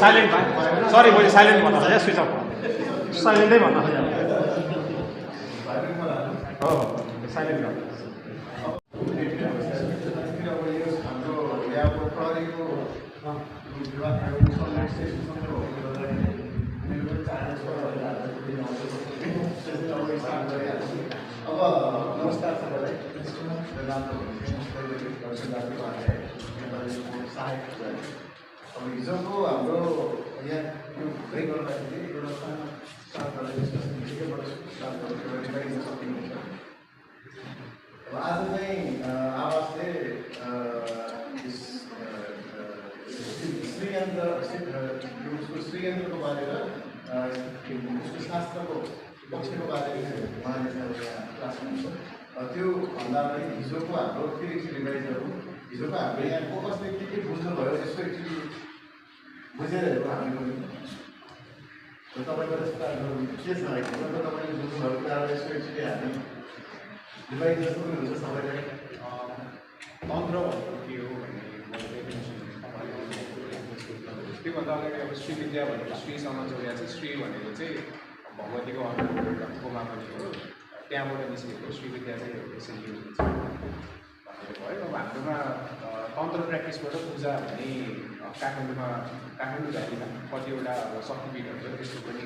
Silent sorry मैले silent भन्न खोजेँ स्विच अफ साइलेन्टै भन्न खोजेँ हो साइलेन्ट गर्नु नमस्कार सबैलाई अब हिजोको हाम्रो यहाँ यो ब्रेक गर्दाखेरि एउटा स्टार्ट गरेर डिस्कसन ठिकैबाट स्टार्ट गरेर रिभाइज गर्न सक्नुहुन्छ। अब आज चाहिँ आवाजले श्रीयन्त्रको बारेमा उसको शास्त्रको पक्षको बारेमा उहाँले चाहिँ यहाँ क्लासमा हुन्छ। त्यो भन्दा पनि हिजोको हाम्रो फेरि रिभाइजहरू हिजोको हाम्रो यहाँ को कसले के बुझ्नुभयो यसो एकचोटि बुझेर हेरौँ हामी पनि तपाईँबाट स्टार्ट गरौँ के छ तपाईँले बुझ्नुभएको कुराहरू यसो एकचोटि हामी रिभाइज जस्तो पनि हुन्छ सबैलाई। तन्त्र भनेको के हो भन्ने त्योभन्दा अगाडि अब श्री विद्या भनेको श्रीसँग जोडिया छ। श्री भनेको चाहिँ भगवतीको एउटा उपमा पनि हो, त्यहाँबाट निस्केको श्री विद्या चाहिँ यसरी युज हुन्छ भन्ने भयो। अब हाम्रोमा तन्त्र प्र्याक्टिसबाट पूजा भन्ने काठमाडौँ भ्यालीमा कतिवटा अब शक्तिपीठहरू छ, त्यसको पनि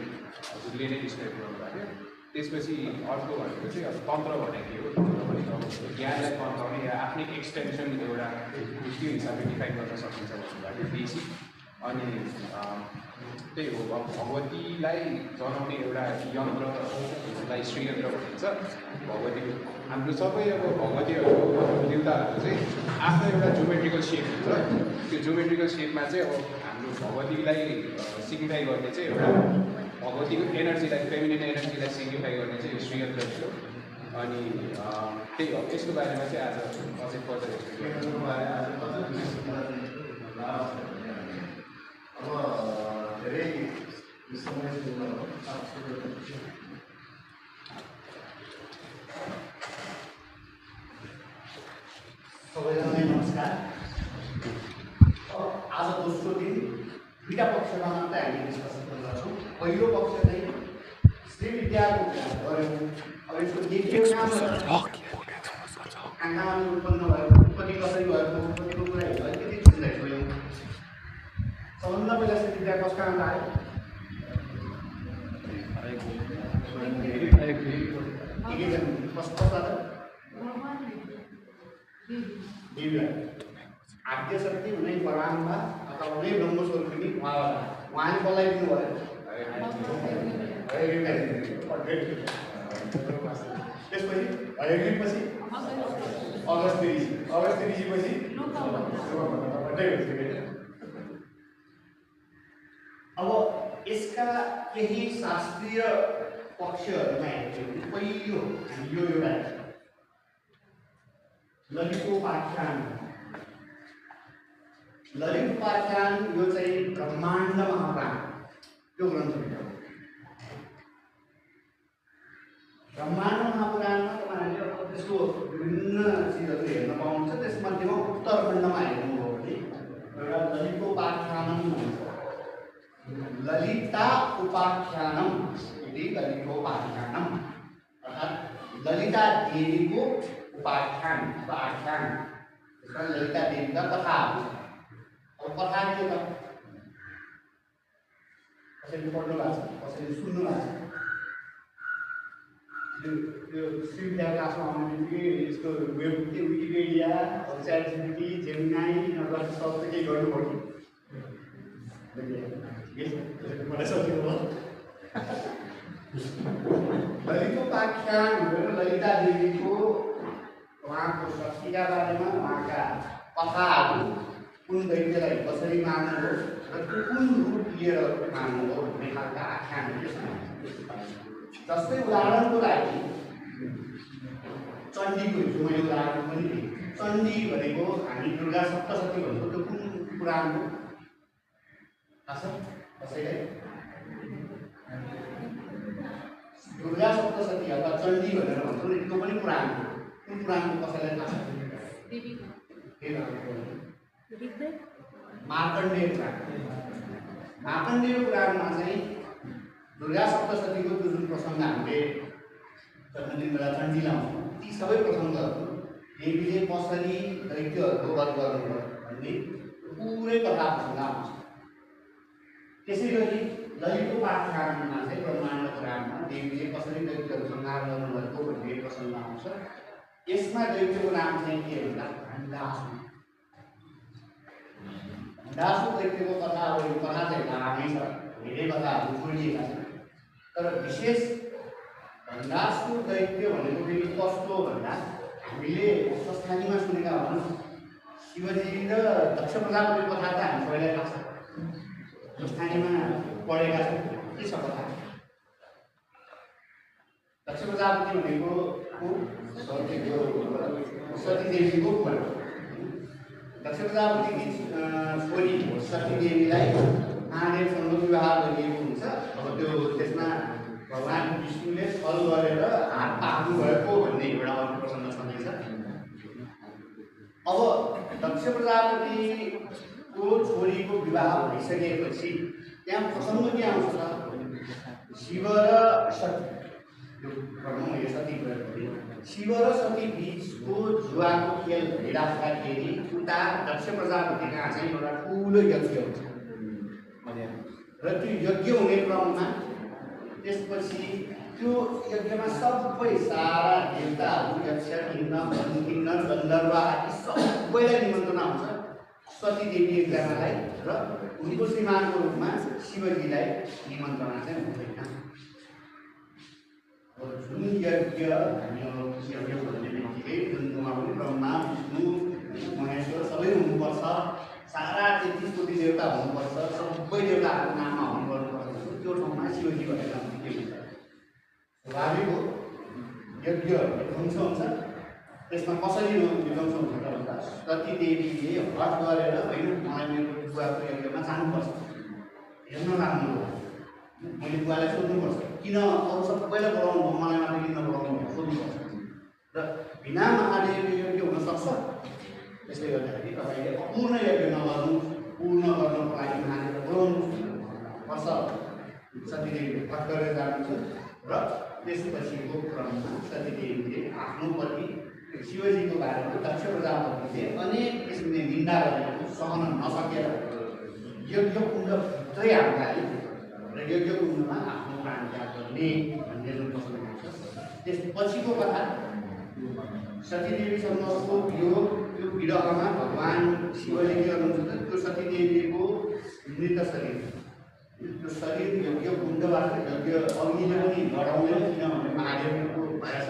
हजुरले नै डिस्क्राइब गर्नुभएको थियो। त्यसपछि अर्को भनेको चाहिँ अब तन्त्र भनेको के हो, तन्त्र भनेको अब ज्ञानलाई तन्त्राउने या आफ्नै एक्सटेन्सन एउटा त्यो हिसाबले डिफाइन गर्न सकिन्छ भन्नुभएको बेसिक। अनि त्यही हो, अब भगवतीलाई जनाउने एउटा यन्त्रलाई श्रीयन्त्र भनिन्छ। भगवतीको हाम्रो सबै अब भगवतीहरूको देवताहरूको चाहिँ आफ्नो एउटा जोमेट्रिकल सेप हुन्छ। त्यो जोमेट्रिकल सेपमा चाहिँ अब हाम्रो भगवतीलाई सिग्निफाई गर्ने चाहिँ एउटा भगवतीको एनर्जीलाई फेमिनिन एनर्जीलाई सिग्निफाई गर्ने चाहिँ यो श्रीयन्त्र थियो। अनि त्यही हो, यसको बारेमा चाहिँ आज अझै फर्दर एक्सप्लेन अब धेरै समय सबैजनालाई नमस्कार। आज दोस्रो दिन दुईवटा पक्षमा मात्रै हामी डिस्कसन गर्छौँ। पहिलो पक्ष चाहिँ श्री विद्याको कुरा गऱ्यौँ। अब यसको के कहाँ उत्पन्न भएको, उत्पत्ति कसरी भएको, उत्पत्तिको कुरा अलिकति बुझ्दै गयौँ। सबभन्दा पहिला श्री विद्या कस कहाँ आयो? आद्यशक्ति हुने परमात्मा अथवा हुने ब्रह्मस्वरूपिणी उहाँले कसलाई दिनुभयो? त्यसपछि हयग्रीवपछि अगस्त्य ऋषिपछि अब यसका केही शास्त्रीय पक्षहरूमा हेर्छौँ। पहिलो हामी यो एउटा ललितोपाख्यान यो चाहिँ ब्रह्माण्ड महापुराण त्यो ग्रन्थ भित्र हो। ब्रह्माण्ड महापुराणमा तपाईँहरूले अब त्यसको विभिन्न चिजहरू हेर्न पाउनुहुन्छ। त्यसमध्येमा उत्तरखण्डमा हेर्नुभयो भने एउटा ललितोपाख्यानम भन्छ। ललिता उपाख्यानम इति ललितोपाख्यानम अर्थात् ललिता देवीको उपाख्यान अथवा आख्यान। त्यसमा ललिता देवीका कथाहरू छ। अब कथा के त कसैले पढ्नु भएको छ, कसैले सुन्नु भएको छ। त्यो श्री विद्या क्लासमा आउने बित्तिकै यसको web Wikipedia, chat GPT, Gemini यिनीहरू सब केही गर्नु पर्यो। ललितोपाख्यान भनेर ललिता देवीको उहाँको शक्तिका बारेमा, उहाँका कथाहरू, कुन दैत्यलाई कसरी मार्नुभयो र त्यो कुन रूप लिएर मार्नुभयो भन्ने खालका आख्यानहरू जस्तै उदाहरणको लागि चण्डीको हिजो मैले उदाहरण पनि दिएँ। चण्डी भनेको हामी दुर्गा सप्तशती भन्छौँ। त्यो कुन पुराण हो थाहा छ कसैलाई? दुर्गा सप्तशती अथवा चण्डी भनेर भन्छौँ नि त्यो पनि पुराण हो। कुन पुराणको कसैलाई थाहा छ? मार्कण्डेय पुराण। मार्कण्डेय पुराणमा चाहिँ दुर्गा सप्तशतीको त्यो जुन प्रसङ्ग हामीले जन्मदिन बेला चण्डी लाउँछौँ ती सबै प्रसङ्गहरू देवीले कसरी दैत्यहरूको वध गर्नुभयो भन्ने पुरै कथा प्रसङ्ग आउँछ। त्यसै गरी ललितोपाख्यानमा चाहिँ ब्रह्माण्ड पुराणमा देवीले कसरी दैत्यहरू संहार गर्नुभएको भन्ने प्रसङ्ग आउँछ। यसमा दैत्यको नाम चाहिँ के भन्दा भण्डासु। भण्डासु दैत्यको कथा अब यो कथा चाहिँ लामै छ, धेरै कथाहरू जोडिएका छन्, तर विशेष भण्डासु दैत्य भनेको फेरि कस्तो भन्दा हामीले संस्थानीमा सुनेका भनौँ शिवजी र दक्ष प्रजापतिको कथा त हामी सबैलाई थाहा छ, संस्थानीमा पढेका छौँ। के छ कथा? दक्ष प्रजापति भनेको सतीदेवीको बुवा। दक्ष प्रजापतिकी छोरी सतीदेवीलाई महादेवसँग विवाह गरिएको हुन्छ। अब त्यो त्यसमा भगवान् विष्णुले छल गरेर हात पाक्नु भएको भन्ने एउटा अर्को प्रसङ्ग छँदैछ। अब दक्ष प्रजापतिको छोरीको विवाह भइसकेपछि त्यहाँ प्रसङ्ग के आउँछ त? शिव र सती, शिव र सती बिचको जुवाको खेल भइराख्दाखेरि उता दक्ष प्रजापति कहाँ चाहिँ एउटा ठुलो यज्ञ हुन्छ र त्यो यज्ञ हुने क्रममा त्यसपछि त्यो यज्ञमा सबै सारा देवताहरू यक्ष किन्नर गन्धर्व आदि सबैलाई निमन्त्रणा हुन्छ। सतीदेवी एकजनालाई र उनको श्रीमानको रूपमा शिवजीलाई निमन्त्रणा चाहिँ हुँदैन। जुन यज्ञ हामी यज्ञ भन्ने बित्तिकै जुनमा पनि ब्रह्मा विष्णु महेश्वर सबै हुनुपर्छ, सारा 33 कोटी देवता हुनुपर्छ, सबै देवताहरूको नाममा हवन गर्नुपर्छ। त्यो ठाउँमा शिवजी भनेर के हुन्छ? स्वाभाविक हो, यज्ञ ध्वंस हुन्छ। त्यसमा कसरी ध्वंस हुन्छ त भन्दा सतीदेवीले हट गरेर होइन मलाई मेरो बुवाको यज्ञमा जानुपर्छ, हेर्न लाग्नु हो, मैले बुवालाई सोध्नुपर्छ किन अरू सबैलाई बोलाउनु भयो मलाई मात्रै किन बोलाउनु भयो सोध्नुपर्छ र बिना महादेव यज्ञ हुन सक्छ। त्यसले गर्दाखेरि तपाईँले अपूर्ण यज्ञ नगर्नु, पूर्ण गर्नको लागि महादेवलाई बोलाउनु पर्छ। सतीदेवीले हट गरेर जानुहुन्छ र त्यसपछिको क्रममा सतीदेवीले आफ्नो पति शिवजीको बारेमा दक्ष प्रजापतिले अनेक किसिमले निन्दा गरेको सहन नसकेर यज्ञ कुण्डभित्रै हाल्दै र यज्ञ कुण्डमा आफ्नो प्राण त्याग गर्ने भन्ने जुन प्रसङ्ग आउँछ त्यसपछिको कथा सतीदेवीसँगको यो विरहमा भगवान् शिवले के गर्नुहुन्छ त त्यो सतीदेवीको मृत शरीर, त्यो शरीर यज्ञ कुण्डबाट यज्ञ अग्निले पनि लडाउँदैन किनभने महादेवको भएछ।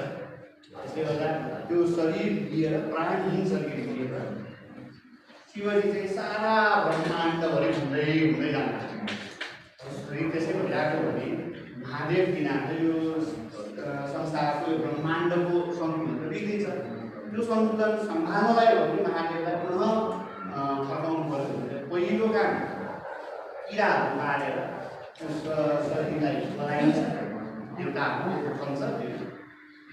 त्यसले गर्दा त्यो शरीर लिएर प्राणहीन शरीर लिएर शिवजी चाहिँ सारा ब्रह्माण्डभरि हुँदै हुँदै जान्छ। शरीर त्यसै भइरहेको भने महादेव बिना यो संसारको ब्रह्माण्डको सन्तुलन त बिग्रिन्छ। त्यो सन्तुलन सम्हाल्नलाई हो भने महादेवलाई पुनः फर्काउनु पर्यो भने पहिलो काम किराहरू मारेर त्यो शरीरलाई लगाइन्छ, देवताहरूको हुन्छ।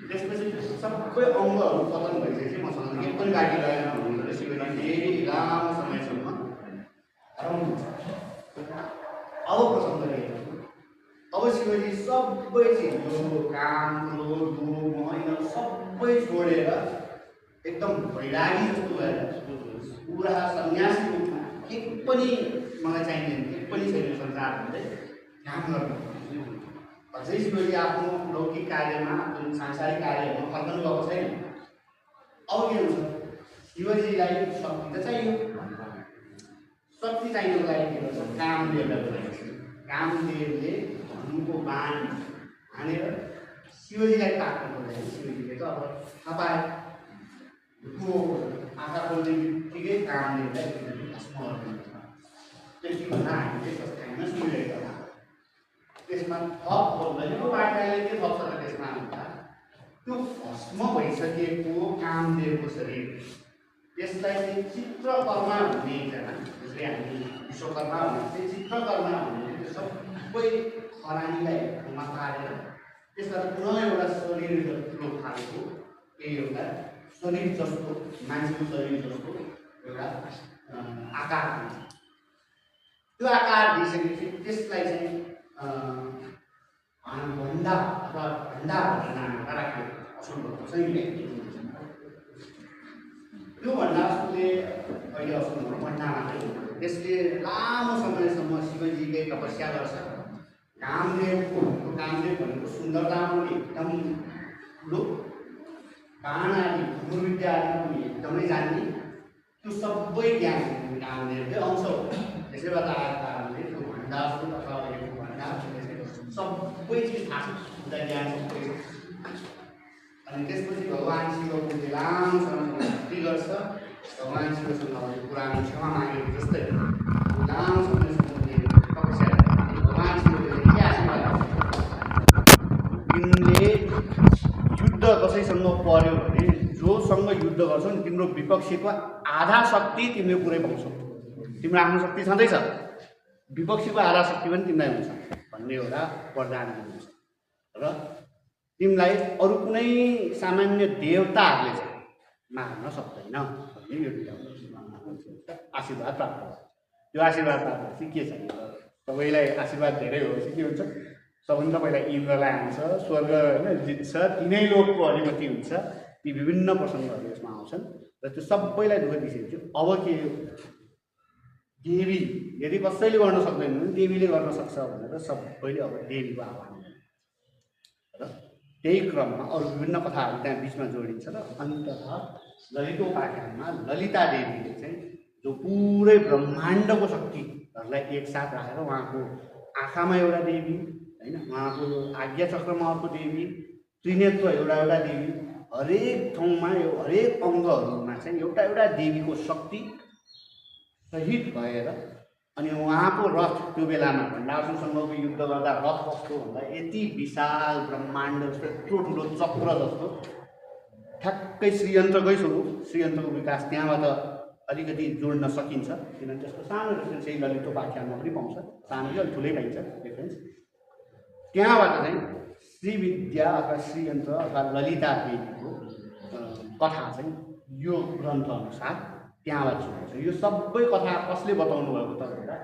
त्यसपछि सबै अङ्गहरू पतन भइसकेपछि मसँग केही पनि बाँकी रहेन भनेर शिवजी धेरै लामो समयसम्म हराउनुहुन्छ। अब प्रसङ्ग हेर्नु, अब शिवजी सबै चिज यो काम क्रोध मोह यिनीहरू सबै छोडेर एकदम वैरागी जस्तो भएर पुरा सन्यासी रूपमा एक पनि मलाई चाहिँदैन, एक पनि छैन संसार भन्दै काम गर्नु। अझै शिवजी आफ्नो लौकिक कार्यमा जुन सांसारिक कार्यहरूमा फर्कनु भएको छैन। अब के हुन्छ? शिवजीलाई शक्ति त चाहियो, शक्ति चाहिनुको लागि के गर्छ? कामदेवलाई बोलाइन्छ। कामदेवले धनुको बाण हानेर शिवजीलाई ताक्नु पर्दैन। शिवजीले त अब थाहा पाए को आँखा खोल्ने बित्तिकै कामदेवलाई भस्म गर्नुहुन्छ। त्यति भन्दा हामीले संस्थानमा सुनिरहेका छौँ। त्यसमा थप बोल्दैन वाक्यले के थप्छ त त्यसमा भन्दा त्यो भस्म भइसकेको कामदेवको शरीर त्यसलाई चाहिँ चित्रकर्मा भन्ने एकजना, जसले हामी विश्वकर्मा भन्ने चाहिँ चित्रकर्मा भन्ने त्यो सबै खरानीलाई ठाउँमा पारेर त्यसबाट पुनः एउटा शरीर जस्तो खालको केही एउटा शरीर जस्तो मान्छेको शरीर जस्तो एउटा आकार हुन्छ। त्यो आकार दिइसकेपछि त्यसलाई चाहिँ भण्डा अथवा भण्डा भनेर नाम राख्यो असल कसैले। त्यो भण्डासुले अहिले असल भण्डा मात्रै हुन्छ। त्यसले लामो समयसम्म शिवजीले तपस्या गर्छ। कामदेव भनेको सुन्दरतामा पनि एकदम ठुलो, बाण आदि धनुर्विद्या आदि पनि एकदमै जान्ने, त्यो सबै ज्ञान कामदेवकै अंश हो। त्यसैबाट आएको कारणले त्यो भण्डासु अथवा भण्डा सबै चिज थाहा छ, उसलाई ज्ञान सबै। अनि त्यसपछि भगवान् शिवको लामो समय भक्ति गर्छ। भगवान् शिवसँग पुरानो क्षमा मागेको जस्तै लामो समयसम्म तपस्या गर्छ। भगवान् शिवले के आशीर्वाद गर्छ, तिमीले युद्ध कसैसँग पर्यो भने जोसँग युद्ध गर्छौ नि तिम्रो विपक्षीको आधा शक्ति तिमीले पुरै पाउँछौ। तिम्रो आफ्नो शक्ति छँदैछ, विपक्षीको आधा शक्ति पनि तिमीलाई हुन्छ भन्ने एउटा वरदान दिनुहुन्छ। र तिमीलाई अरू कुनै सामान्य देवताहरूले चाहिँ मार्न सक्दैन भन्ने यो आशीर्वाद प्राप्त हुन्छ। त्यो आशीर्वाद प्राप्त भएपछि के छ, सबैलाई आशीर्वाद धेरै भएपछि के हुन्छ, सबभन्दा पहिला इन्द्रलाई आउँछ, स्वर्ग होइन जित्छ, तिनै लोकको अधिपति हुन्छ। ती विभिन्न प्रसङ्गहरू यसमा आउँछन् र त्यो सबैलाई दुःख दिइसकेपछि अब के, देवी यदि कसैले गर्न सक्दैन भने देवीले गर्न सक्छ भनेर सबैले अब देवीको आह्वान गर्छ। र त्यही क्रममा अरू विभिन्न कथाहरू त्यहाँ बिचमा जोडिन्छ र अन्ततः ललितोपाख्यानमा ललिता देवीले चाहिँ जो पुरै ब्रह्माण्डको शक्तिहरूलाई एकसाथ राखेर उहाँको आँखामा एउटा देवी होइन, उहाँको आज्ञा चक्रमा अर्को देवी, त्रिनेत्र एउटा देवी, हरेक ठाउँमा यो हरेक अङ्गहरूमा चाहिँ एउटा देवीको शक्ति सहित भएर अनि उहाँको रथ त्यो बेलामा भण्डासुरसँगको युद्ध गर्दा रथ कस्तो भन्दा यति विशाल ब्रह्माण्ड जस्तो यत्रो ठुलो चक्र जस्तो, ठ्याक्कै श्रीयन्त्रकै स्वरूप। श्रीयन्त्रको विकास त्यहाँबाट अलिकति जोड्न सकिन्छ किनभने त्यसको सानो रेफरेन्स चाहिँ ललितोपाख्यानमा पनि पाउँछ, सानो चाहिँ अलिक ठुलै पाइन्छ रेफरेन्स। त्यहाँबाट चाहिँ श्रीविद्या अथवा श्रीयन्त्र अथवा ललिता देवीको कथा चाहिँ यो ग्रन्थअनुसार त्यहाँबाट सुन्छ। यो सबै कथा कसले बताउनु भएको त भन्दा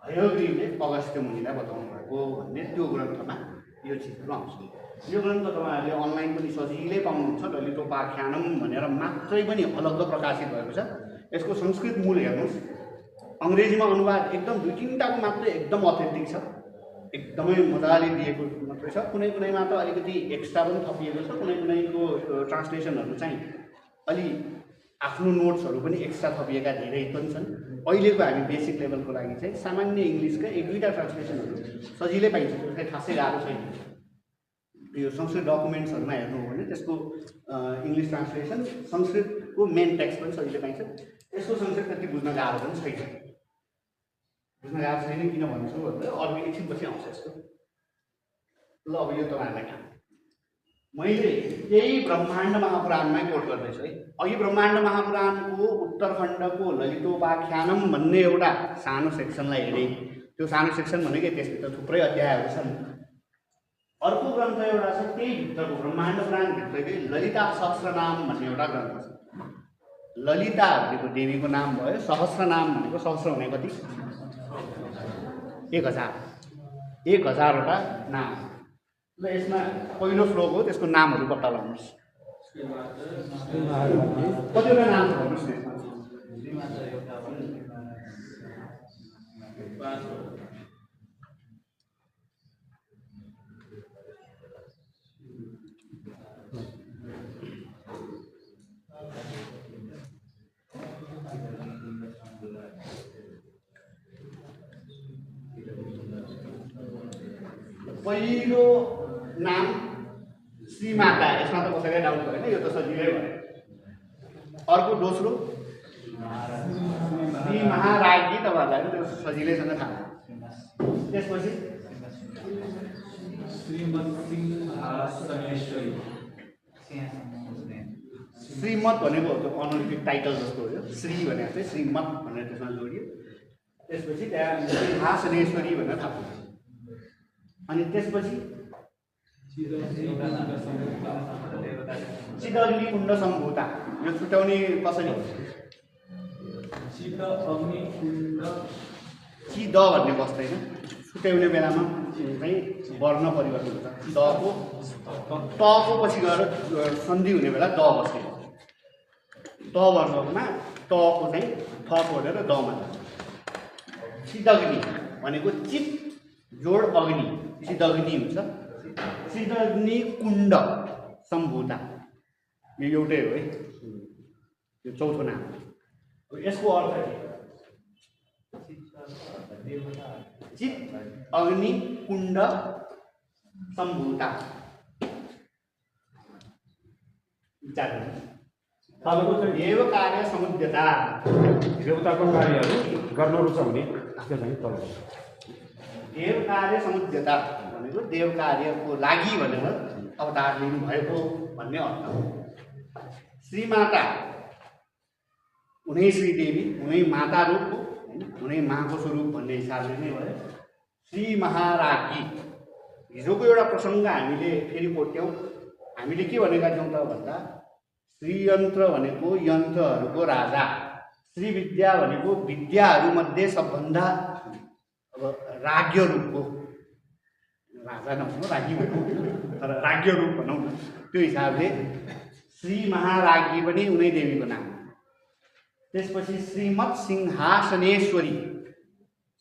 हयग्रीवले अगस्त्य मुनिलाई बताउनु भएको भन्ने त्यो ग्रन्थमा यो चिजहरू आउँछ। यो ग्रन्थ तपाईँहरूले अनलाइन पनि सजिलै पाउनुहुन्छ। ललितोपाख्यानम भनेर मात्रै पनि अलग्ग प्रकाशित भएको छ। यसको संस्कृत मूल हेर्नुहोस्, अङ्ग्रेजीमा अनुवाद एकदम 2-3टाको मात्रै एकदम अथेन्टिक छ, एकदमै मजाले दिएको मात्रै छ। कुनैमा त अलिकति एक्स्ट्रा पनि थपिएको छ, कुनैको ट्रान्सलेसनहरू चाहिँ अलि आफ्नो नोट्सहरू पनि एक्स्ट्रा थपिएका धेरै पनि छन्। अहिलेको हामी बेसिक लेभलको लागि चाहिँ सामान्य इङ्ग्लिसकै 1-2टा ट्रान्सलेसनहरू सजिलै पाइन्छ, त्यसलाई खासै गाह्रो छैन। यो संस्कृत डकुमेन्ट्सहरूमा हेर्नु हो भने त्यसको इङ्ग्लिस ट्रान्सलेसन, संस्कृतको मेन टेक्स्ट पनि सजिलै पाइन्छ। यसको संस्कृत त्यति बुझ्न गाह्रो पनि छैन। बुझ्न गाह्रो छैन किन भन्छु भन्दा अर्को एकछिनपछि आउँछ यसको। ल अब यो तपाईँहरूलाई काम मैले यही ब्रह्माण्ड महापुराणमै कोट गर्दैछु है। अघि ब्रह्माण्ड महापुराणको उत्तरखण्डको ललितोपाख्यानम भन्ने एउटा सानो सेक्सनलाई हेरेँ। त्यो सानो सेक्सन भनेकै त्यसभित्र थुप्रै अध्यायहरू छन्। अर्को ग्रन्थ एउटा छ त्यही भित्रको ब्रह्माण्ड पुराणभित्रकै ललिता सहस्रनाम भन्ने एउटा ग्रन्थ छ। ललिता भनेको देवीको नाम भयो, सहस्रनाम भनेको सहस्र भने कति 1000 1000वटा नाम। र यसमा पहिलो श्लोक हो, त्यसको नामहरू पत्ता लगाउनुहोस्। कतिवटा नाम छ भन्नुहोस् न। पहिलो नाम श्रीमाता, यसमा त कसैलाई डाउट भएन, यो त सजिलै भयो। अर्को दोस्रो श्री महाराजी, तपाईँहरूलाई त्यो सजिलैसँग थाहा भयो। त्यसपछि श्रीमत भनेको त्यो अनोरिफिक टाइटल जस्तो हो। श्री भनेको चाहिँ श्रीमत भनेर त्यसमा जोडियो। त्यसपछि त्यहाँ सिंहासनेश्वरी भनेर थाहा पाउँछ। अनि त्यसपछि सिद्ध अग्नि कुण्ड सम्भूता यो छुट्याउने कसरी सिद्ध अग्नि कुण्ड सिद्ध भन्ने बस्दैन छुट्याउने बेलामा चाहिँ वर्ण परिवर्तन हुन्छ दको तको पछि गएर सन्धि हुने बेला द बस्ने द वर्गमा तको चाहिँ थ छोडेर दमा जान्छ सिद्ध अग्नि भनेको चित जोड अग्नि सिद्ध अग्नि हुन्छ सिद्ध अग्नि कुण्ड सम्भूता यो एउटै हो है यो चौथो नाम हो यसको अर्थ के चित अग्नि कुण्ड सम्भूता विचार गर्नु देव कार्य समुद्यता देवताको कार्यहरू गर्न रुचाउने त्यो चाहिँ तल देव कार्य समुद्यता भनेको देव कार्यको लागि भनेर अवतार लिनु भएको भन्ने अर्थ हो श्रीमाता उनै श्रीदेवी उनै माता रूप हो होइन उनै माको स्वरूप भन्ने हिसाबले नै भयो श्री महाराज्ञी हिजोको एउटा प्रसङ्ग हामीले फेरि कोट्यौँ हामीले के भनेका थियौँ त भन्दा श्रीयन्त्र भनेको यन्त्रहरूको राजा श्री विद्या भनेको विद्याहरूमध्ये सबभन्दा अब राज्ञ रूपको राजा नभनौँ राज्ञी भनौँ तर राज्ञ रूप भनौँ न त्यो हिसाबले श्री महाराज्ञी पनि उनै देवीको नाम त्यसपछि श्रीमत् सिंहासनेश्वरी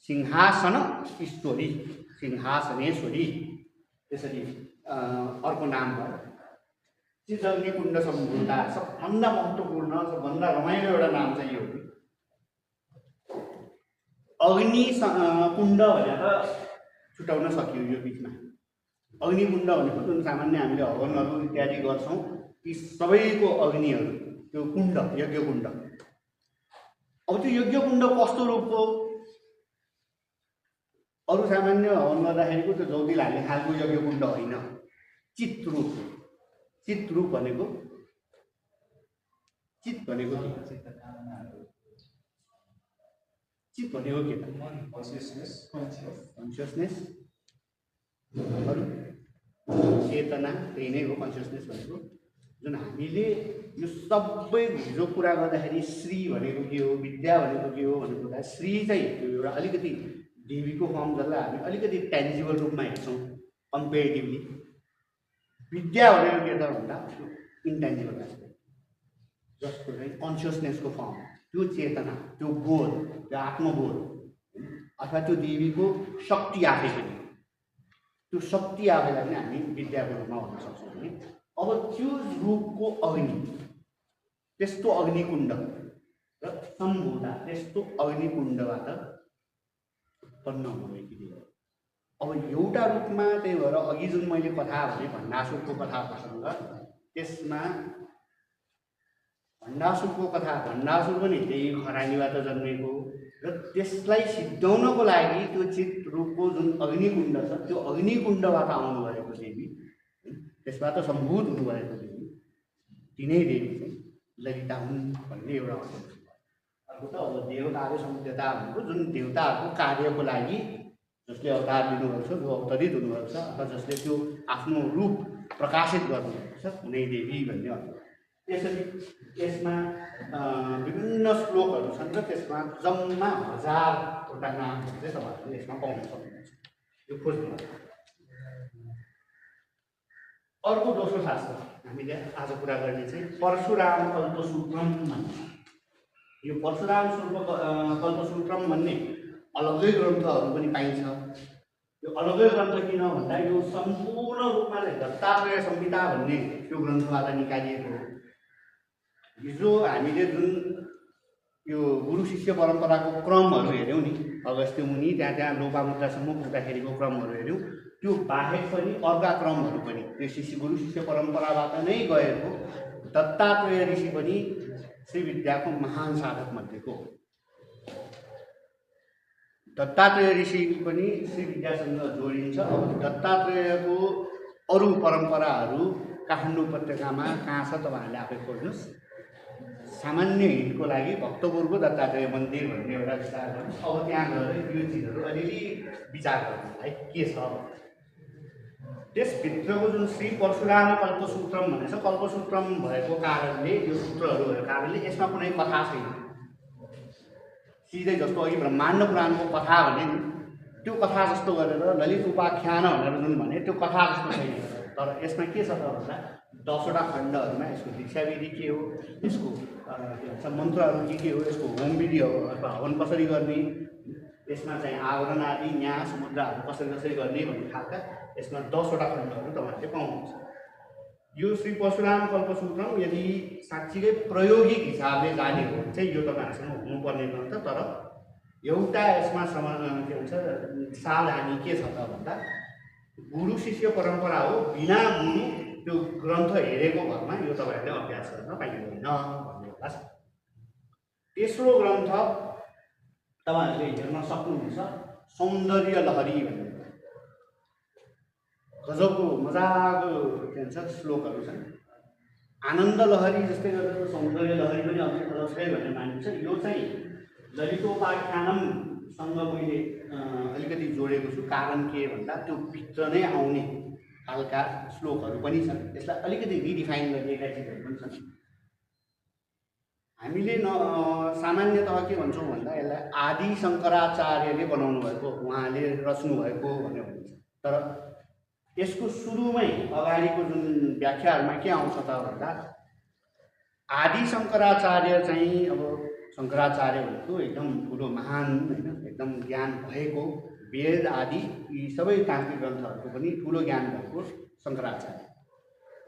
सिंहासन ईश्वरी सिंहासनेश्वरी त्यसरी अर्को नाम भयो सिद्ध अग्नि कुण्ड सम्भूता सबभन्दा महत्त्वपूर्ण सबभन्दा रमाइलो एउटा नाम चाहिँ यो अग्नि कुण्ड भनेर छुटाउन सकियो यो बिचमा अग्निकुण्ड भनेको जुन सामान्य हामीले हवनहरू इत्यादि गर्छौँ ती सबैको अग्निहरू त्यो कुण्ड यज्ञ कुण्ड अब त्यो यज्ञ कुण्ड कस्तो रूपको अरू सामान्य हवन गर्दाखेरिको त्यो जौतिल हाल्ने खालको यज्ञ कुण्ड होइन चित रूप भनेको चित भनेको के चित भनेको के कन्सियसनेस अरू चेतना त्यही नै हो कन्सियसनेस भनेको जुन हामीले यो सबै हिजो कुरा गर्दाखेरि श्री भनेको के हो विद्या भनेको के हो भनेको कुरा श्री चाहिँ त्यो एउटा अलिकति देवीको फर्म जसलाई हामी अलिकति टेन्जिबल रूपमा हेर्छौँ कम्पेरिटिभली विद्या भनेको के त भन्दा इन्टेन्जिबल एस्पेक्ट जसको चाहिँ कन्सियसनेसको फर्म त्यो चेतना त्यो बोध त्यो आत्मबोध अथवा त्यो देवीको शक्ति आफै पनि त्यो शक्ति आफैलाई पनि हामी विद्याको रूपमा भन्न सक्छौँ भने अब त्यो रूपको अग्नि त्यस्तो अग्निकुण्ड र सम्भूता त्यस्तो अग्निकुण्डबाट उत्पन्न हुनुभएकी देवी अब एउटा रूपमा त्यही भएर अघि जुन मैले कथा भने भण्डासुरको कथा प्रसङ्ग त्यसमा भण्डासुरको कथा भण्डासुर पनि त्यही खरानीबाट जन्मेको र त्यसलाई सिद्धाउनको लागि त्यो चित रूपको जुन अग्निकुण्ड छ त्यो अग्निकुण्डबाट आउनुभएको देवी त्यसबाट सम्भूत हुनुभएको देवी तिनै देवी चाहिँ ललिता हुन् भन्ने एउटा अर्को त अब देवताहरू समुद्यता भनेको जुन देवताहरूको कार्यको लागि जसले अवतार लिनुभएको छ जो अवतरित हुनुभएको छ अथवा जसले त्यो आफ्नो रूप प्रकाशित गर्नुभएको छ कुनै देवी भन्ने अर्थ यसरी यसमा विभिन्न श्लोकहरू छन् र त्यसमा जम्मा 1000वटा नामहरू चाहिँ तपाईँहरूले यसमा पाउन सक्नुहुन्छ यो खोज्नु अर्को दोस्रो शास्त्र हामीले आज कुरा गर्ने चाहिँ परशुराम कल्पसूत्रम भन्छ यो परशुराम कल्पसूत्रम भन्ने अलग्गै ग्रन्थहरू पनि पाइन्छ यो अलग्गै ग्रन्थ किन भन्दा यो सम्पूर्ण रूपमा चाहिँ दत्तात्रेय संहिता भन्ने त्यो ग्रन्थबाट निकालिएको हो हिजो हामीले जुन यो गुरु शिष्य परम्पराको क्रमहरू हेऱ्यौँ नि अगस्त्य मुनि त्यहाँ लोपामुद्रासम्म पुग्दाखेरिको क्रमहरू हेऱ्यौँ त्यो बाहेक पनि अर्का क्रमहरू पनि त्यो गुरु शिष्य परम्पराबाट नै गएको दत्तात्रेय ऋषि पनि श्री विद्याको महान साधक मध्येको दत्तात्रेय ऋषि पनि श्री विद्यासँग जोडिन्छ अब दत्तात्रेयको अरू परम्पराहरू काठमाडौँ उपत्यकामा कहाँ छ तपाईँहरूले आफै खोज्नुहोस् सामान्य हितको लागि भक्तपुरको दत्तात्रेय मन्दिर भन्ने एउटा विचार गर्नु अब त्यहाँ गएर यो चिजहरू अलिअलि विचार गर्नु है के छ त्यसभित्रको जुन श्री परशुराम कल्पसूत्रम भनेको छ, कल्पसूत्रम भएको कारणले यो सूत्रहरू भएको कारणले यसमा कुनै कथा छैन। सिधै जस्तो अघि ब्रह्माण्ड पुराणको कथा भने नि त्यो कथा जस्तो गरेर ललित उपाख्यान भनेर जुन भने त्यो कथा जस्तो छैन। तर यसमा के छ त भन्दा 10वटा खण्डहरूमा यसको दीक्षाविधि के हो, यसको के भन्छ मन्त्रहरू के हो, यसको होम विधि हो अथवा हवन कसरी गर्ने, यसमा चाहिँ आवरण आदि न्यास मुद्राहरू कसरी गर्ने भन्ने खालका यसमा 10वटा खण्डहरू तपाईँहरूले पाउनुहुन्छ। यो श्री परशुराम कल्पसूत्रम यदि साँच्चीकै प्रायोगिक हिसाबले जाने हो भने चाहिँ यो तपाईँहरूसँग हुनुपर्ने ग्रन्थ। तर एउटा यसमा के भन्छ सावधानी के छ त भन्दा गुरु शिष्य परम्परा हो, बिना गुरु त्यो ग्रन्थ हेरेको भरमा यो तपाईँहरूले अभ्यास गर्न पाइँदैन भन्ने होला। तेस्रो ग्रन्थ तपाईँहरूले हेर्न सक्नुहुन्छ सौन्दर्य लहरी भन्ने गजबको मजाको के भन्छ श्लोकहरू छन्। आनन्द लहरी जस्तै गरेर सौन्दर्य लहरी पनि अलग्गै भन्ने मानिन्छ। यो चाहिँ ललितोपाख्यानमसँग मैले अलिकति जोडेको छु। कारण के भन्दा त्यो भित्र नै आउने खालका श्लोकहरू पनि छन्, यसलाई अलिकति रिडिफाइन गरिएका चिजहरू पनि छन्। हामीले सामान्यतः के भन्छौँ भन्दा यसलाई आदि शङ्कराचार्यले बनाउनु भएको, उहाँले रच्नु भएको भन्ने भनिन्छ। तर यसको सुरुमै अगाडिको जुन व्याख्याहरूमा के आउँछ त भन्दा आदि शङ्कराचार्य चाहिँ अब शङ्कराचार्य भनेको एकदम ठुलो महान होइन, एकदम ज्ञान भएको, वेद आदि यी सबै तान्त्रिक ग्रन्थहरूको पनि ठुलो ज्ञान भएको शङ्कराचार्य।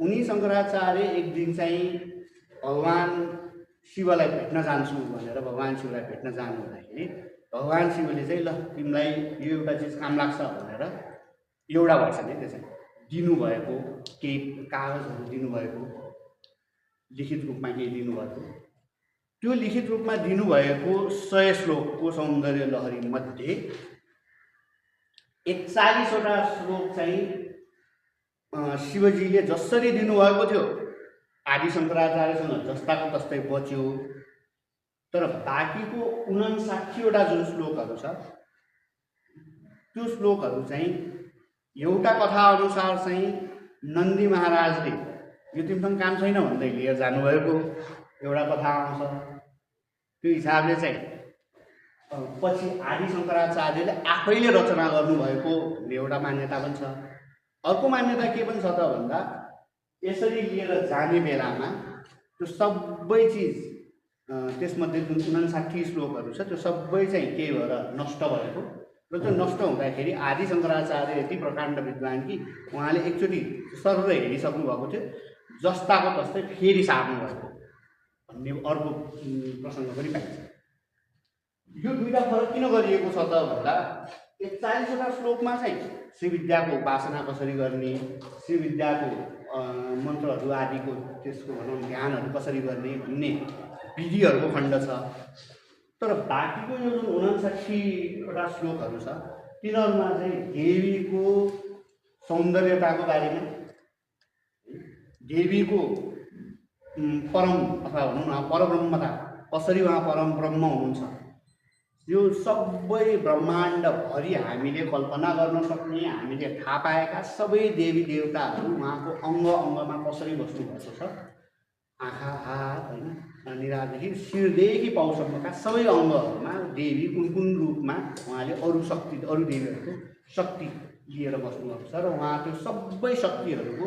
उनी शङ्कराचार्य एक दिन चाहिँ भगवान् शिवलाई भेट्न जान्छु भनेर भगवान् शिवलाई भेट्न जानु हुँदाखेरि भगवान् शिवले चाहिँ ल तिमीलाई यो एउटा चिज काम लाग्छ भनेर एउटा भएछ नि त्यो चाहिँ दिनुभएको केही कागजहरू दिनुभएको, लिखित रूपमा केही दिनुभएको। त्यो लिखित रूपमा दिनुभएको 100 श्लोकको सौन्दर्य लहरी मध्ये 41वटा श्लोक चाहिँ शिवजीले जसरी दिनुभएको थियो आदि शङ्कराचार्यसँग जस्ताको तस्तै बच्यो। तर बाँकीको 59वटा जुन श्लोकहरू छ त्यो श्लोकहरू चाहिँ एउटा कथा अनुसार चाहिँ नन्दी महाराजले यो तिमीसँग काम छैन भन्दै लिएर जानुभएको एउटा कथा आउँछ। त्यो हिसाबले चाहिँ पछि आदि शङ्कराचार्यले आफैले रचना गर्नुभएको भन्ने एउटा मान्यता पनि छ। अर्को मान्यता के पनि छ त भन्दा यसरी लिएर जाने बेलामा त्यो सबै चिज त्यसमध्ये जुन 59 श्लोकहरू छ त्यो सबै चाहिँ के भएर नष्ट भएको र त्यो नष्ट हुँदाखेरि आदि शङ्कराचार्य यति प्रकाण्ड विद्वान कि उहाँले एकचोटि सर्र हेरिसक्नु भएको थियो, जस्ताको तस्तै फेरि सार्नु भएको भन्ने अर्को प्रसङ्ग पनि पाइन्छ। यो दुईवटा फरक किन गरिएको छ त भन्दा 41वटा श्लोकमा चाहिँ श्रीविद्याको उपासना कसरी गर्ने, श्रीविद्याको मन्त्रहरू आदिको त्यसको भनौँ ध्यानहरू कसरी गर्ने भन्ने विधिहरूको खण्ड छ। तर बाँकीको यो जुन 59वटा श्लोकहरू छ तिनीहरूमा चाहिँ देवीको सौन्दर्यताको बारेमा, देवीको परम अथवा भनौँ न परब्रह्मता कसरी उहाँ परम ब्रह्म हुनुहुन्छ, यो सबै ब्रह्माण्डभरि हामीले कल्पना गर्न सक्ने, हामीले थाहा पाएका सबै देवी देवताहरू उहाँको अङ्ग अङ्गमा कसरी बस्नुभएको छ। आँखा, हात होइन, निरादेखि शिरदेखि पाउसम्मका सबै अङ्गहरूमा देवी कुन कुन रूपमा उहाँले अरू शक्ति, अरू देवीहरूको शक्ति लिएर बस्नुभएको छ र उहाँ त्यो सबै शक्तिहरूको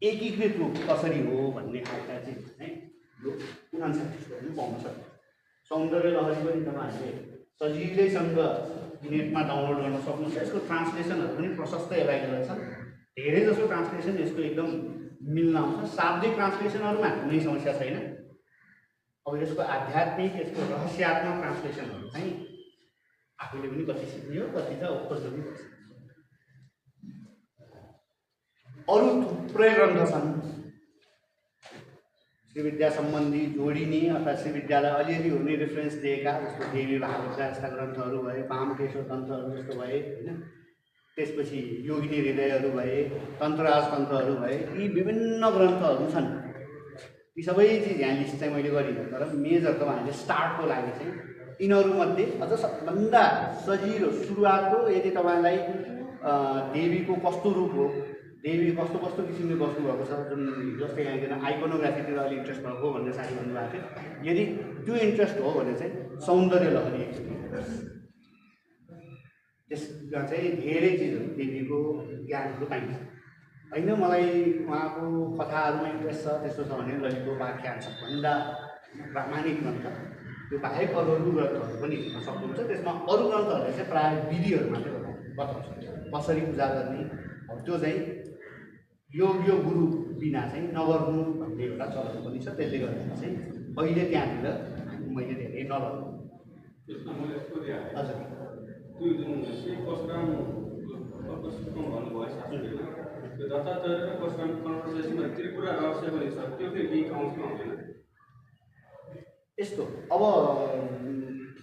एकीकृत रूप कसरी हो भन्ने खालका चाहिँ यो 59 श्लोकमा पाउन सक्छ। सौन्दर्य लहरी पनि तपाईँहरूले सजिलैसँग नेटमा डाउनलोड गर्न सक्नुहुन्छ। यसको ट्रान्सलेसनहरू पनि प्रशस्तै एभाइलेबल छन्। धेरै जसो ट्रान्सलेसन यसको एकदम मिल्न आउँछ। शाब्दिक ट्रान्सलेसनहरूमा कुनै समस्या छैन। अब यसको आध्यात्मिक, यसको रहस्यात्मक ट्रान्सलेसनहरू चाहिँ आफूले पनि कति सिक्ने हो, कति त खोज्नु पनि पर्छ। अरू थुप्रै ग्रन्थ छन् श्रीविद्या सम्बन्धी जोडिने अथवा श्रीविद्यालाई अलिअलि हुने रेफरेन्स दिएका, जस्तो देवी भागवतका यस्ता ग्रन्थहरू भए, वामकेश्वर तन्त्रहरू जस्तो भए होइन, त्यसपछि योगिनी हृदयहरू भए, तन्त्रराज तन्त्रहरू भए, यी विभिन्न ग्रन्थहरू छन्। यी सबै चिज यहाँ लिस्ट चाहिँ मैले गरिनँ, तर मेजर तपाईँहरूले स्टार्टको लागि चाहिँ यिनीहरूमध्ये अझ सबभन्दा सजिलो सुरुवातको यदि तपाईँलाई देवीको कस्तो रूप हो, देवी कस्तो कस्तो किसिमले बस्नुभएको छ, जुन जस्तै यहाँनिर आइकोनोग्राफीतिर अलि इन्ट्रेस्ट भएको भन्ने साथी भन्नुभएको थियो। यदि त्यो इन्ट्रेस्ट हो भने चाहिँ सौन्दर्य लहरी एकचोटि त्यसमा चाहिँ धेरै चिजहरू देवीको ज्ञानहरू पाइन्छ होइन। मलाई उहाँको कथाहरूमा इन्ट्रेस्ट छ, त्यस्तो छ भने ललितको उपाख्यान सबभन्दा प्रामाणिक ग्रन्थ, त्यो बाहेक अरू ग्रन्थहरू पनि हेर्न सक्नुहुन्छ। त्यसमा अरू ग्रन्थहरूले चाहिँ प्रायः विधिहरू मात्रै बताउँछ, कसरी पूजा गर्ने, त्यो चाहिँ योग गुरु बिना चाहिँ नगर्नु भन्ने एउटा चलन पनि छ। त्यसले गर्दा चाहिँ अहिले त्यहाँनिर मैले धेरै नगर्नु। हजुर त्यो जुन परशुराम भन्नुभयो शास्त्रीले, त्यो दत्तात्रेय र परशुराम कन्भर्सेसनमा त्रिपुरा रहस्य पनि छ, त्यो फेरि केही काउन्समा हुँदैन यस्तो। अब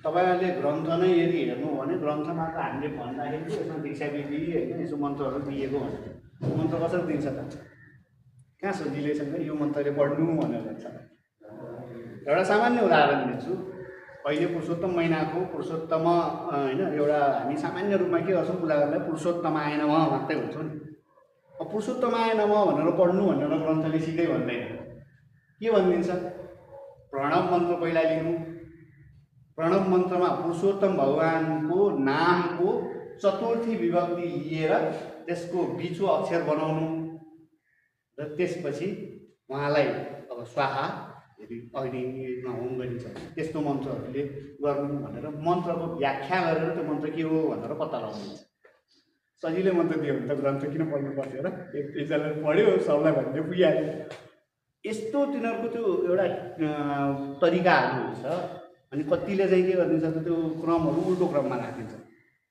तपाईँहरूले ग्रन्थ नै यदि हेर्नु हो भने ग्रन्थमा त हामीले भन्दाखेरि चाहिँ यसमा दीक्षा विधि होइन, यसो मन्त्रहरू दिएको भने मन्त्र कसरी दिन्छ त? कहाँ सजिलैसँग यो मन्त्रले पढ्नु भनेर भन्छ। एउटा सामान्य उदाहरण दिन्छु। अहिले पुरुषोत्तम महिनाको पुरुषोत्तम होइन, एउटा हामी सामान्य रूपमा के गर्छौँ, पूजा गर्दा पुरुषोत्तमाय नमः मात्रै भन्छौँ नि। अब पुरुषोत्तमाय नमः भनेर पढ्नु भनेर ग्रन्थले सिधै भन्दैन, के भनिदिन्छ? प्रणव मन्त्र पहिला लिनु, प्रणव मन्त्रमा पुरुषोत्तम भगवानको नामको चतुर्थी विभक्ति लिएर त्यसको बिचो अक्षर बनाउनु र त्यसपछि उहाँलाई अब स्वाहा यदि अग्निमा होम गरिन्छ त्यस्तो मन्त्रहरूले गर्नु भनेर मन्त्रको व्याख्या गरेर त्यो मन्त्र के हो भनेर पत्ता लगाउनुहुन्छ। सजिलै मन्त्र दियो भने त ग्रन्थ किन पढ्नु पर्थ्यो र? एकजनाले पढ्यो सबलाई भन्ने पुगिहाल्यो। यस्तो तिनीहरूको त्यो एउटा तरिकाहरू हुन्छ। अनि कतिले चाहिँ के गरिदिन्छ त, त्यो क्रमहरू उल्टो क्रममा राखिन्छ।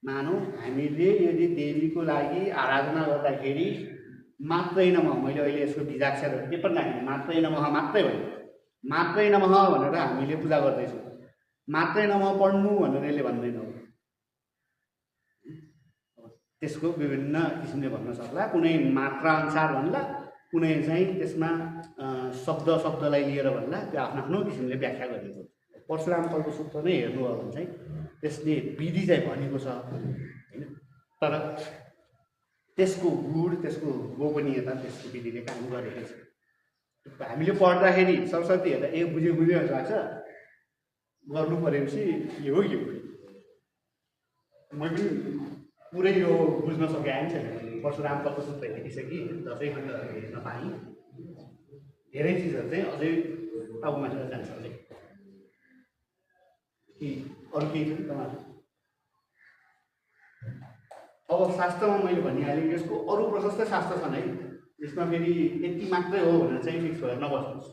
मानौँ हामीले यदि देवीको लागि आराधना गर्दाखेरि मात्रै नमः, मैले अहिले यसको बीजाक्षरहरू के पनि राखेँ, मात्रै नमः मात्रै भयो, मात्रै नमः भनेर हामीले पूजा गर्दैछौँ, मात्रै नमः पढ्नु भनेर यसले भन्दैनौँ। त्यसको विभिन्न किसिमले भन्न सक्ला, कुनै मात्रा अनुसार भन्ला, कुनै चाहिँ त्यसमा शब्दलाई लिएर भन्ला, त्यो आफ्नो आफ्नो किसिमले व्याख्या गरिएको। परशुराम कल्पसूत्र नै हेर्नु हो भने चाहिँ त्यसले विधि चाहिँ भनेको छ होइन, तर त्यसको गुण, त्यसको गोपनीयता त्यसको विधिले काम गरेको छ। हामीले पढ्दाखेरि सरस्वती हेर्दा बुझ्यो लाग्छ, गर्नु परेपछि यो हो। मैले पनि पुरै यो बुझ्न सकेँ छैन। परशुराम कल्पसूत्र हेरिसकेँ, 10 खण्डहरू हेर्न पाएँ, धेरै चिजहरू चाहिँ अझै टाउमा जान्छ। अझै कि अरू केही छ तपाईँहरू? अब शास्त्रमा मैले भनिहालेँ, यसको अरू प्रशस्त शास्त्र छन् है, यसमा फेरि यति मात्रै हो भनेर चाहिँ फिक्स भएर नबस्नुहोस्।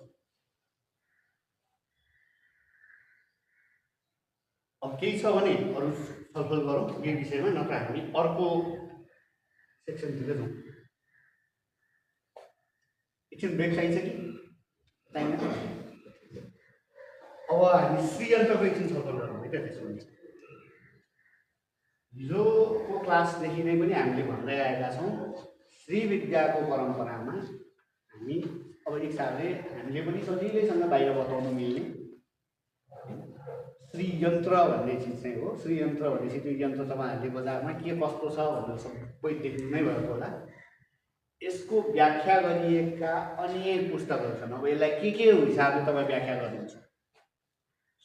अब केही छ भने अरू छलफल गरौँ यो विषयमा, नत्र हामी अर्को सेक्सनतिर जाउँ। एकछिन ब्रेक चाहिन्छ कि चाहिँदैन? अब हामी श्रीयन्त्रको एकछिन छलफल गरौँ है त। त्यसो भने हिजोको क्लासदेखि नै पनि हामीले भन्दै आएका छौँ, श्री विद्याको परम्परामा हामी अब एक हिसाबले हामीले पनि सजिलैसँग बाहिर बताउनु मिल्ने श्रीयन्त्र भन्ने चिज चाहिँ हो। श्रीयन्त्र भनेपछि त्यो यन्त्र तपाईँहरूले बजारमा के कस्तो छ भनेर सबै देख्नु नै भएको होला। यसको व्याख्या गरिएका अनेक पुस्तकहरू छन्। अब यसलाई के हिसाबले तपाईँ व्याख्या गर्नुहुन्छ?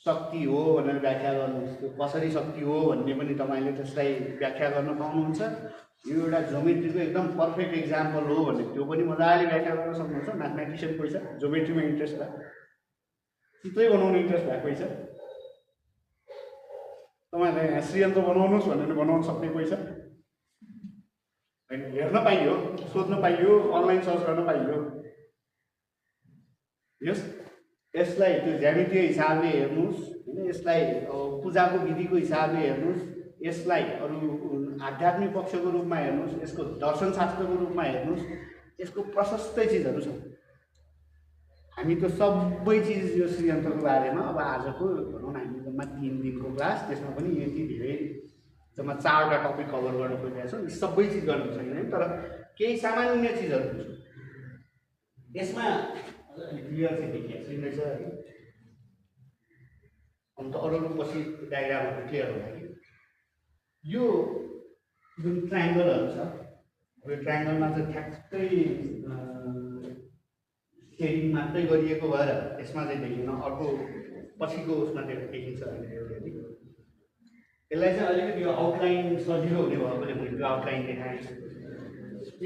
शक्ति हो भनेर व्याख्या गर्नुहुन्छ, त्यो कसरी शक्ति हो भन्ने पनि तपाईँले त्यसलाई व्याख्या गर्न पाउनुहुन्छ। यो एउटा जोमेट्रीको एकदम पर्फेक्ट इक्जाम्पल हो भने त्यो पनि मजाले व्याख्या गर्न सक्नुहुन्छ। म्याथमेटिसियन कोही छ, जोमेट्रीमा इन्ट्रेस्ट भयो, चित्रै बनाउनु इन्ट्रेस्ट भएको छ, तपाईँलाई श्रीयन्त्र बनाउनुहोस् भनेर बनाउन सक्ने कोही छ? होइन, हेर्न पाइयो, सोध्न पाइयो, अनलाइन सर्च गर्न पाइयो। यसलाई त्यो ज्यामितीय हिसाबले हेर्नुहोस् होइन, यसलाई पूजाको विधिको हिसाबले हेर्नुहोस्, यसलाई अरू आध्यात्मिक पक्षको रूपमा हेर्नुहोस्, यसको दर्शनशास्त्रको रूपमा हेर्नुहोस्, यसको प्रशस्तै चिजहरू छ। हामी त्यो सबै चिज यो श्रीयन्त्रको बारेमा अब आजको भनौँ न हामी जम्मा 3 दिनको क्लास, त्यसमा पनि यति धेरै जम्मा 4वटा टपिक कभर गर्न खोजिरहेको छौँ। यी सबै चिज गर्नु छैन, तर केही सामान्य चिजहरू छ यसमा। क्लियर चाहिँ देखिएको छैन है, अन्त अरू पछि डायग्रामहरू क्लियर होला कि यो जुन ट्राइङ्गलहरू छ यो ट्राइङ्गलमा चाहिँ ठ्याक्कै सेडिङ मात्रै गरिएको भएर त्यसमा चाहिँ देखिन अर्को पछिको उसमा चाहिँ देखिन्छ होइन एउटै यसलाई चाहिँ अलिकति यो आउटलाइन सजिलो हुने भएकोले मैले त्यो आउटलाइन देखाएँ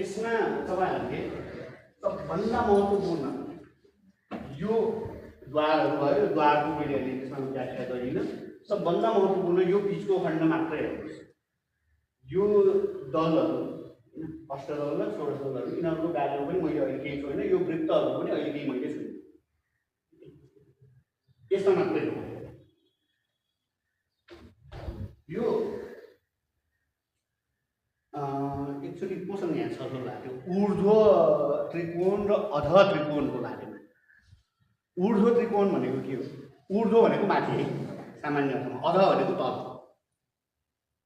यसमा तपाईँहरूले सबभन्दा महत्त्वपूर्ण यो द्वारहरू भयो द्वारको मैले अहिले त्यसमा व्याख्या गरिनँ सबभन्दा महत्त्वपूर्ण यो बिचको खण्ड मात्रै हेर्नुहोस् यो दलहरू अष्टदल र षोडशदलहरू यिनीहरूको बारेमा पनि मैले अहिले केही छुइनँ यो वृत्तहरू पनि अहिले केही मैले छुइनँ यसमा मात्रै हो यो एक्चुअली कोसँग यहाँ छलफल भएको थियो ऊर्ध्व त्रिकोण र अध त्रिकोणको बारेमा ऊर्ध्व त्रिकोण भनेको के हो ऊर्ध्व भनेको माथि है सामान्य अर्थमा अध भनेको तल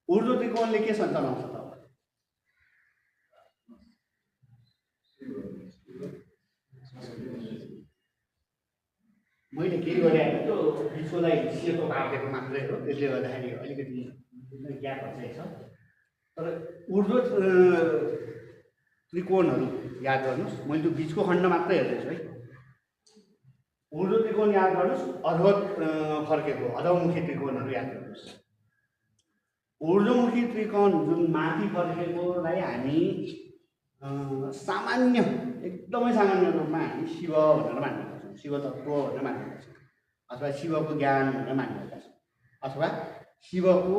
ऊर्ध्व त्रिकोणले के सञ्चालन्छ त मैले के गरेँ त्यो विश्वलाई सेतो पारेको मात्रै हो त्यसले गर्दाखेरि अलिकति ग्यापहरू चाहिँ छ तर ऊर्ध्व त्रिकोणहरू याद गर्नुहोस् मैले त्यो बिचको खण्ड मात्रै हेर्दैछु है ऊर्ध्व त्रिकोण याद गर्नुहोस् अधोत फर्केको अधोमुखी त्रिकोणहरू याद गर्नुहोस् ऊर्ध्वमुखी त्रिकोण जुन माथि फर्केकोलाई हामी सामान्य एकदमै सामान्य रूपमा हामी शिव भनेर मान्ने गर्छौँ शिव तत्त्व भनेर मान्ने गर्छौँ अथवा शिवको ज्ञान भनेर मान्ने गर्छौँ अथवा शिवको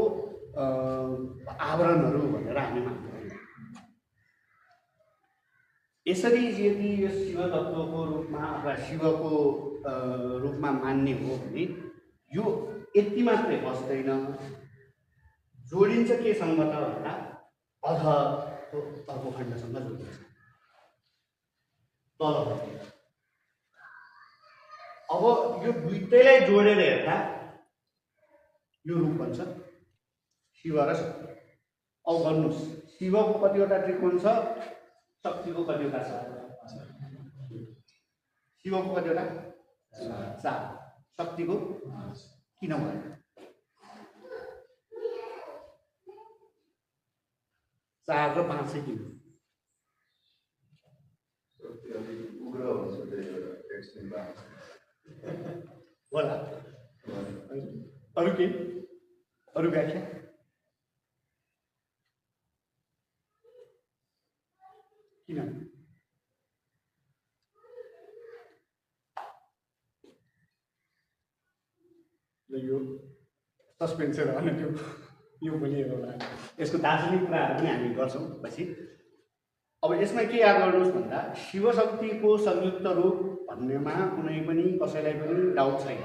आवरणहरू भनेर हामी मान्छौँ यसरी यदि यो शिव तत्त्वको रूपमा अथवा शिवको रूपमा मान्ने हो भने यो यति मात्रै बस्दैन जोडिन्छ केसँग त भन्दा अधको अर्को खण्डसँग जोडिन्छ तल अब यो दुईटैलाई जोडेर हेर्दा यो रूप बन्छ शिव र शक्ति अब गर्नुहोस् शिवको कतिवटा त्रिकोण छ शक्तिको कतिवटा छ शिवको कतिवटा 4 शक्तिको किन भयो 4 र 5 चाहिँ किन होला अरू के अरू व्याख्या किन यो सस्पेन्स रहने त्यो यो पनि एउटा यसको दार्शनिक कुराहरू पनि हामी गर्छौँ पछि अब यसमा के याद गर्नुहोस् भन्दा शिवशक्तिको संयुक्त रूप भन्नेमा कुनै पनि कसैलाई पनि डाउट छैन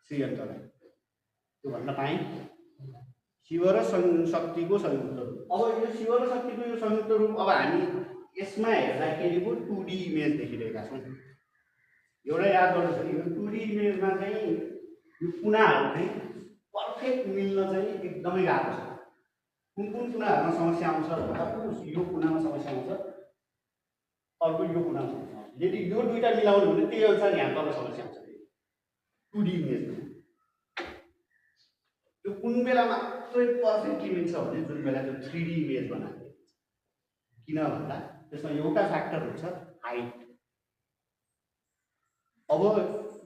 श्रीयन्त्रलाई त्यो भन्न पाएँ शिव र शक्तिको संयुक्त रूप अब यो शिव र शक्तिको यो संयुक्त रूप अब हामी यसमा हेर्दाखेरि पो 2D इमेज देखिरहेका छौँ एउटा याद गर्नुहोस् यो 2D इमेजमा चाहिँ यो कुनाहरू चाहिँ पर्फेक्ट मिल्न चाहिँ एकदमै गाह्रो छ कुन कुन कुनाहरूमा समस्या आउँछ भन्दा यो कुनामा समस्या आउँछ अर्को यो कुनामा समस्या आउँछ यदि यो दुईटा मिलाउनु भने त्यही अनुसार यहाँ तल समस्या आउँछ 2D इमेजमा यो कुन बेला मात्रै पर्फेक्टली मिल्छ भने जुन बेला त्यो 3D इमेज बनाएको किन भन्दा त्यसमा एउटा फ्याक्टर हुन्छ हाइट अब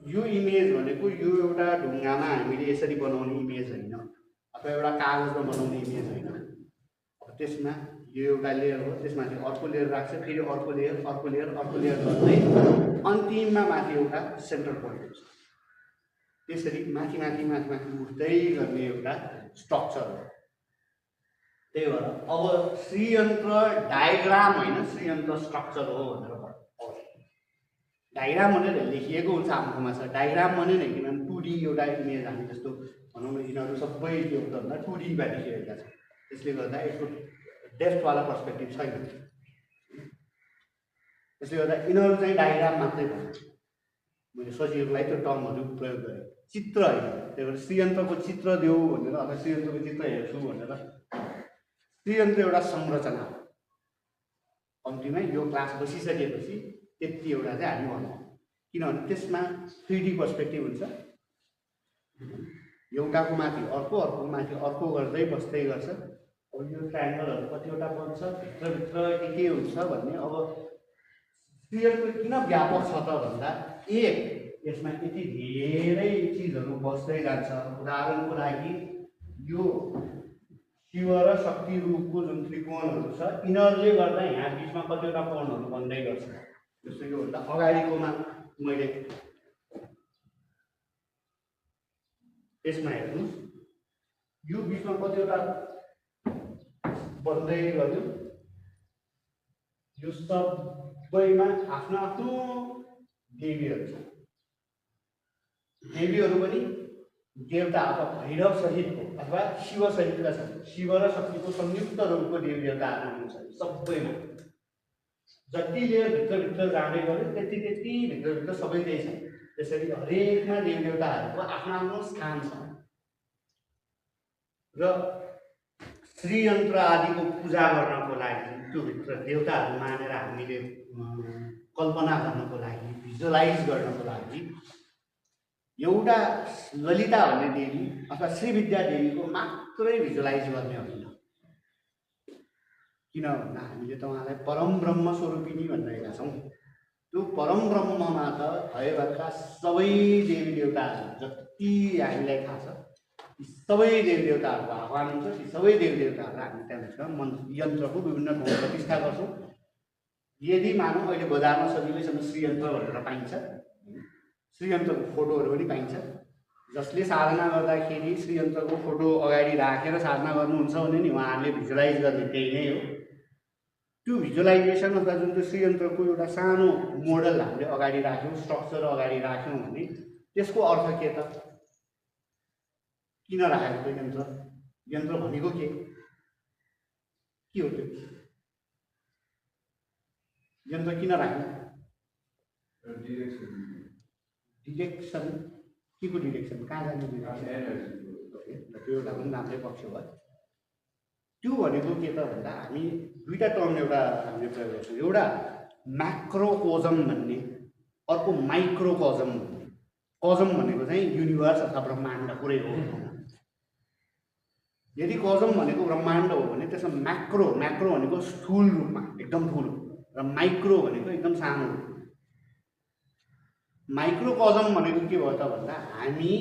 यो इमेज भनेको यो एउटा ढुङ्गामा हामीले यसरी बनाउने इमेज होइन अथवा एउटा कागजमा बनाउने इमेज होइन त्यसमा यो एउटा लेयर हो त्यसमाथि अर्को लेयर राख्छ फेरि अर्को लेयर गर्दै अन्तिममा माथि एउटा सेन्टर पोइन्ट हुन्छ त्यसरी माथि उठ्दै गर्ने एउटा स्ट्रक्चर हो त्यही भएर अब श्रीयन्त्र डायग्राम होइन श्रीयन्त्र स्ट्रक्चर हो भनेर डायग्राम भनेर लेखिएको हुन्छ आफूमा छ डायग्राम भनेर किनभने 2D एउटा इमेज हामी जस्तो भनौँ न यिनीहरू सबै यो भन्दा 2Dमा देखिरहेका छन् त्यसले गर्दा यसको डेप्थवाला पर्सपेक्टिभ छैन त्यसले गर्दा यिनीहरू चाहिँ डायग्राम मात्रै भन्छ मैले सजिलोलाई त्यो टर्महरू प्रयोग गरेँ चित्र होइन त्यही भएर श्रीयन्त्रको चित्र देऊ भनेर अथवा श्रीयन्त्रको चित्र हेर्छु भनेर श्रीयन्त्र एउटा संरचना हो कम्तीमा यो क्लास बसिसकेपछि त्यति एउटा चाहिँ हामी भनौँ किनभने त्यसमा 3D पर्सपेक्टिभ हुन्छ एउटाको माथि अर्को अर्कोको माथि अर्को गर्दै बस्दै गर्छ अब अब यो ट्रायङ्गलहरू कतिवटा बन्छ, भित्रभित्र के हुन्छ भन्ने। अब श्रीयन्त्र किन व्यापक छ त भन्दा यसमा यति धेरै चिजहरू बस्दै जान्छ। उदाहरणको लागि यो शिव र शक्ति रूपको जुन त्रिकोणहरू छ, यिनीहरूले गर्दा यहाँ बिचमा कतिवटा कोणहरू बन्दै गर्छ। जस्तो योभन्दा अगाडिकोमा मैले यसमा हेर्नुहोस्, यो बिचमा कतिवटा बन्दै गयो। यो सबैमा आफ्नो आफ्नो देवीहरू छ। देवीहरू पनि देवता अथवा भैरव सहितको अथवा शिव सहितका छन्। शिव र शक्तिको संयुक्त रूपको देवी देवताहरू हुनुहुन्छ सबैमा। जति लेयर भित्रभित्र जाँदै गयो त्यति भित्रभित्र सबै त्यही छ। त्यसरी हरेकमा देवी देवताहरूको आफ्नो आफ्नो स्थान छ र श्रीयन्त्र आदिको पूजा गर्नको लागि, त्यो भित्र देवताहरू मानेर हामीले कल्पना गर्नको लागि, भिजुअलाइज गर्नको लागि एउटा ललिता भन्ने देवी अथवा श्रीविद्या देवीको मात्रै भिजुअलाइज गर्ने होइन। किन भन्दा हामीले त उहाँलाई परम ब्रह्म स्वरूपिणी भनिरहेका छौँ। त्यो परम ब्रह्ममा त भएभरका सबै देवी देवताहरू जति हामीलाई थाहा छ, ती सबै देवी देवताहरूको आह्वान हुन्छ। ती सबै देवी देवताहरूलाई हामी त्यहाँभित्र यन्त्रको विभिन्न ठाउँमा प्रतिष्ठा गर्छौँ। यदि मानौँ अहिले बजारमा सजिलैसँग श्रीयन्त्र भनेर पाइन्छ, श्रीयन्त्रको फोटोहरू पनि पाइन्छ। जसले साधना गर्दाखेरि श्रीयन्त्रको फोटो अगाडि राखेर साधना गर्नुहुन्छ भने नि उहाँहरूले भिजुअलाइज गर्ने त्यही नै हो। त्यो भिजुअलाइजेसन अथवा जुन चाहिँ श्रीयन्त्रको एउटा सानो मोडल हामीले अगाडि राख्यौँ, स्ट्रक्चर अगाडि राख्यौँ भने त्यसको अर्थ के त? किन राखेको त्यो यन्त्र? यन्त्र भनेको के हो? त्यो यन्त्र किन राख्नु? डिरेक्सन के को डिरेक्सन? कहाँ जाने डिरेक्सन? त्यो एउटा पनि राम्रै पक्ष भयो। त्यो भनेको के त भन्दा हामी दुईवटा टर्म एउटा हामीले प्रयोग गर्छौँ। एउटा म्याक्रोकोजम भन्ने, अर्को माइक्रोकोजम भन्ने। कोजम भनेको चाहिँ युनिभर्स अथवा ब्रह्माण्ड पुरै हो। यदि कोजम भनेको ब्रह्माण्ड हो भने त्यसमा म्याक्रो भनेको स्थूल रूपमा एकदम ठुलो र माइक्रो भनेको एकदम सानो रूप। माइक्रोकोजम भनेको के भयो त भन्दा हामी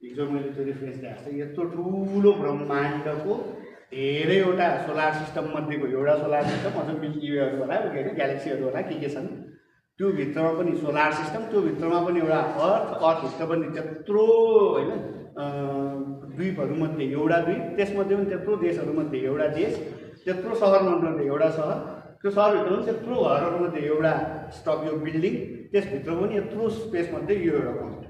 हिजो मैले त्यो रेफरेन्स दिएको जस्तै यत्रो ठुलो ब्रह्माण्डको धेरैवटा सोलर सिस्टम मध्येको एउटा सोलर सिस्टम, अझ मिल्की वेहरू होला, के अरे ग्यालेक्सीहरू होला, के छन्। त्यो भित्रमा पनि सोलर सिस्टम, त्यो भित्रमा पनि एउटा अर्थभित्र पनि त्यत्रो होइन द्वीपहरूमध्ये एउटा द्वीप, त्यसमध्ये पनि त्यत्रो देशहरूमध्ये एउटा देश, त्यत्रो सहरमध्ये एउटा सहर, त्यो सहरभित्र पनि त्यत्रो घरहरूमध्ये एउटा यो बिल्डिङ, त्यसभित्र पनि यत्रो स्पेसमध्ये यो एउटा पॉइन्ट।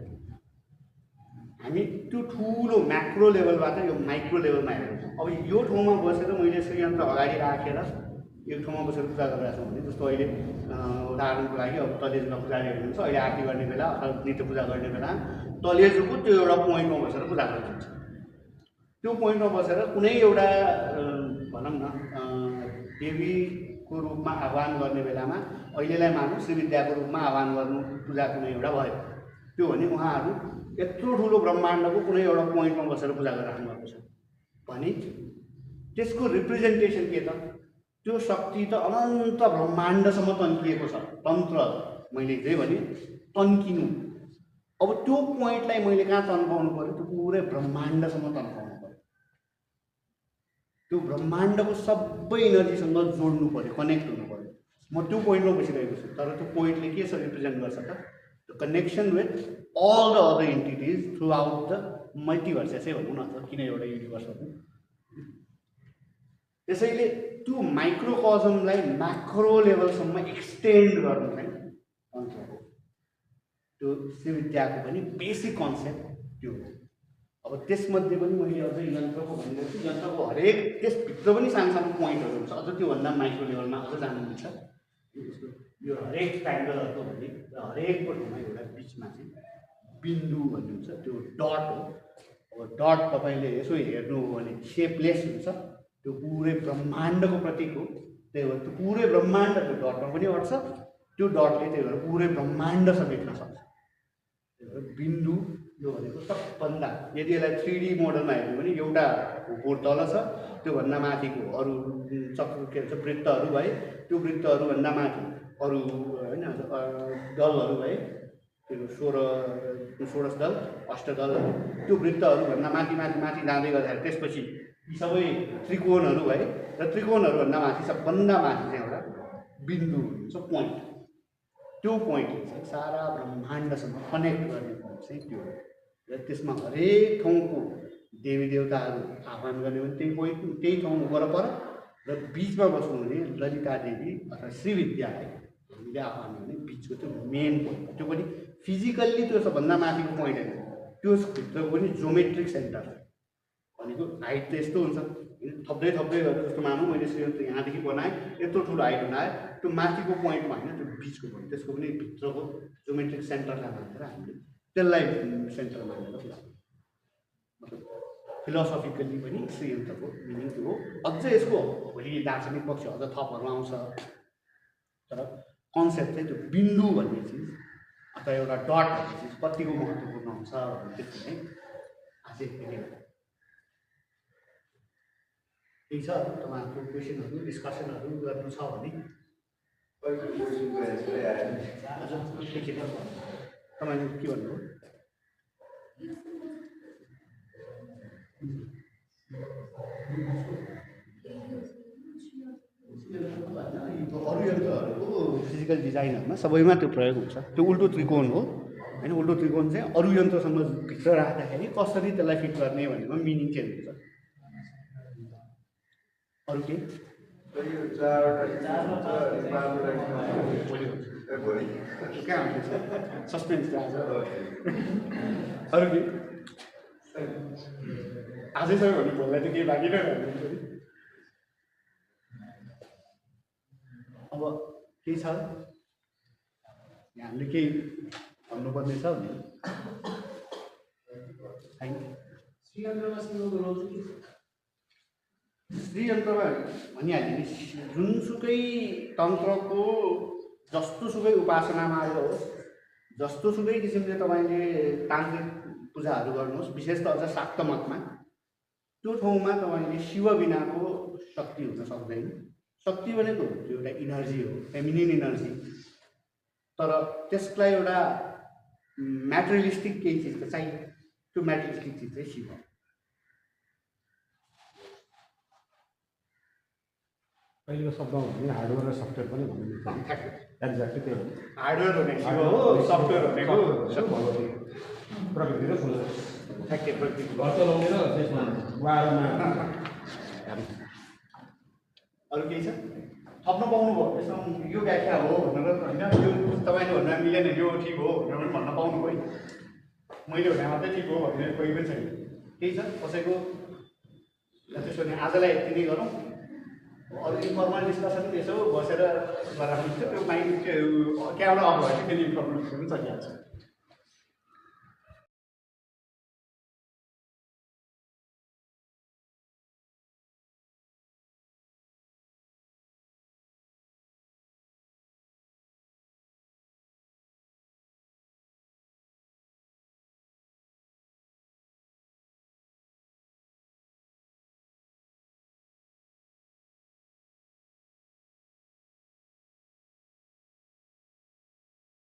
हामी त्यो ठुलो म्याक्रो लेभलबाट यो माइक्रो लेभलमा हेरेको छौँ। अब यो ठाउँमा बसेर मैले श्रीयन्त्र अगाडि राखेर एक ठाउँमा बसेर पूजा गरिरहेको छौँ भने, जस्तो अहिले उदाहरणको लागि अब तलेजुमा पुजारीहरू हुनुहुन्छ, अहिले आरती गर्ने बेला अथवा नित्य पूजा गर्ने बेला तलेजुको त्यो एउटा पोइन्टमा बसेर पूजा गरिन्छ। त्यो पोइन्टमा बसेर कुनै एउटा भनौँ न देवीको रूपमा आह्वान गर्ने बेलामा अहिलेलाई मानौँ श्रीविद्याको रूपमा आह्वान गर्नु पूजा कुनै एउटा भयो, त्यो भने उहाँहरू यत्रो ठुलो ब्रह्माण्डको कुनै एउटा पोइन्टमा बसेर पूजा गरिराख्नु भएको छ भने त्यसको रिप्रेजेन्टेसन के त? त्यो शक्ति त अनन्त ब्रह्माण्डसम्म तन्किएको छ। तन्त्र मैले जे भने तन्किनु। अब त्यो पोइन्टलाई मैले कहाँ तन्काउनु पऱ्यो? त्यो पुरै ब्रह्माण्डसम्म तन्काउनु पऱ्यो। त्यो ब्रह्माण्डको सबै एनर्जीसँग जोड्नु पऱ्यो, कनेक्ट हुनु पऱ्यो। म त्यो पोइन्टमा बसिरहेको छु, तर त्यो पोइन्टले के छ रिप्रेजेन्ट गर्छ त? The connection with all the other entities throughout the multiverse, यसै भनौँ न, किन एउटा युनिभर्स भनौँ। त्यसैले त्यो माइक्रोकोजमलाई म्याक्रो लेभलसम्म एक्सटेन्ड गर्नु चाहिँ तन्त्र हो। त्यो श्रीविद्याको पनि बेसिक कन्सेप्ट त्यो हो। अब त्यसमध्ये पनि मैले अझ यन्त्रको भनेको छु, यन्त्रको हरेक त्यसभित्र पनि सानो सानो पोइन्टहरू हुन्छ, अझ त्योभन्दा माइक्रो लेभलमा अझ जानुहुन्छ। यो हरेक ट्राइङ्गलहरूको भने र हरेकको ठाउँमा एउटा बिचमा चाहिँ बिन्दु भन्ने हुन्छ, त्यो डट हो। अब डट तपाईँले यसो हेर्नु हो भने सेपलेस हुन्छ, त्यो पुरै ब्रह्माण्डको प्रतीक हो। त्यही भएर त्यो पुरै ब्रह्माण्ड त्यो डटमा पनि अट्छ, त्यो डटले त्यही भएर पुरै ब्रह्माण्ड समेट्न सक्छ। त्यही भएर बिन्दु यो भनेको सबभन्दा यदि यसलाई 3D मोडलमा हेर्नु भने एउटा बोर्ड तल छ, त्योभन्दा माथिको अरू चक्र के भन्छ वृत्तहरू भए, त्यो वृत्तहरूभन्दा माथि अरू होइन दलहरू भए, त्यो 16 दल अष्टदलहरू, त्यो वृत्तहरूभन्दा माथि माथि माथि जाँदै गर्दाखेरि त्यसपछि यी सबै त्रिकोणहरू भए र त्रिकोणहरूभन्दा माथि सबभन्दा माथि चाहिँ एउटा बिन्दु हुन्छ पोइन्ट। त्यो पोइन्टले चाहिँ सारा ब्रह्माण्डसँग कनेक्ट गर्ने पोइन्ट चाहिँ त्यो हो र त्यसमा हरेक ठाउँको देवी देवताहरू आह्वान गर्ने भने त्यही पोइन्ट त्यही ठाउँ वरपर र बिचमा बस्नुहुने ललिता देवी अथवा श्रीविद्यालाई हामीले आह्वान गर्ने बिचको त्यो मेन पोइन्ट। त्यो पनि फिजिकल्ली त्यो सबभन्दा माथिको पोइन्ट होइन, त्यो भित्रको पनि जोमेट्रिक सेन्टर भनेको हाइट त यस्तो हुन्छ होइन, थप्दै थप्दै गरेर जस्तो मानौँ मैले यहाँदेखि बनाएँ यत्रो ठुलो हाइट बनाएँ, त्यो माथिको पोइन्टमा होइन त्यो बिचको पोइन्ट त्यसको पनि भित्रको जोमेट्रिक सेन्टरलाई मानेर हामीले त्यसलाई सेन्टर मानेर मतलब फिलोसफिकल्ली पनि श्रीयन्त्रको मिनिङ त्यो हो। अझ यसको भोलि दार्शनिक पक्ष अझ थपहरू आउँछ, तर कन्सेप्ट चाहिँ त्यो बिन्दु भन्ने चिज अथवा एउटा डट भन्ने चिज कतिको महत्त्वपूर्ण हुन्छ भन्ने त्यति नै अझै फेरि केही छ तपाईँहरूको क्वेसनहरू डिस्कसनहरू गर्नु छ भने तपाईँले के भन्नुभयो? अरू यन्त्रहरूको फिजिकल डिजाइनहरूमा सबैमा त्यो प्रयोग हुन्छ। त्यो उल्टो त्रिकोण हो होइन, उल्टो त्रिकोण चाहिँ अरू यन्त्रसँग भित्र राख्दाखेरि कसरी त्यसलाई फिट गर्ने भनेको मिनिङ चेन्ज हुन्छ। अरू के कहाँ हुन्छ सस्पेन्स आज अरू के आजैसम्म भन्नु बोल्दा चाहिँ केही बाँकी नै भन्नुहुन्छ नि। अब केही छ हामीले केही भन्नुपर्ने छ भने श्रीयन्त्रमा भनिहाल्यो नि, जुनसुकै तन्त्रको जस्तोसुकै उपासनामा होस्, जस्तोसुकै किसिमले तपाईँले तान्त्रिक पूजाहरू गर्नुहोस्, विशेष त अझ शाक्त मतमा त्यो ठाउँमा तपाईँले शिव बिनाको शक्ति हुन सक्दैन। शक्ति भनेको त्यो एउटा इनर्जी हो, फेमिनिन इनर्जी, तर त्यसलाई एउटा म्याटेरियलिस्टिक केही चिज त चाहियो। त्यो म्याटेरियलिस्टिक चिज चाहिँ शिव। अहिलेको शब्दमा भने हार्डवेयर र सफ्टवेयर पनि भन्नु एक्ज्याक्टली त्यही हो। हार्डवेयर भनेको शिव हो, सफ्टवेयर भनेको भगवती प्रकृति र फुल ठ्याक्कै प्रकृति घर चलाउने र त्यसमा वारमा अरू केही छ थप्न पाउनुभयो त्यसमा यो व्याख्या हो भनेर होइन, यो तपाईँले भन्दा मिलेन यो ठिक हो भनेर पनि भन्न पाउनुभयो। मैले भने मात्रै ठिक हो भन्ने कोही पनि छैन। केही छ कसैको? त्यसो भने आजलाई यति नै गरौँ। अरू इन्फर्मल डिस्कसन यसो बसेर गराउनु त्यो माइन्ड त्यहाँबाट अब भयो फेरि इन्फर्मल पनि चलिहाल्छ।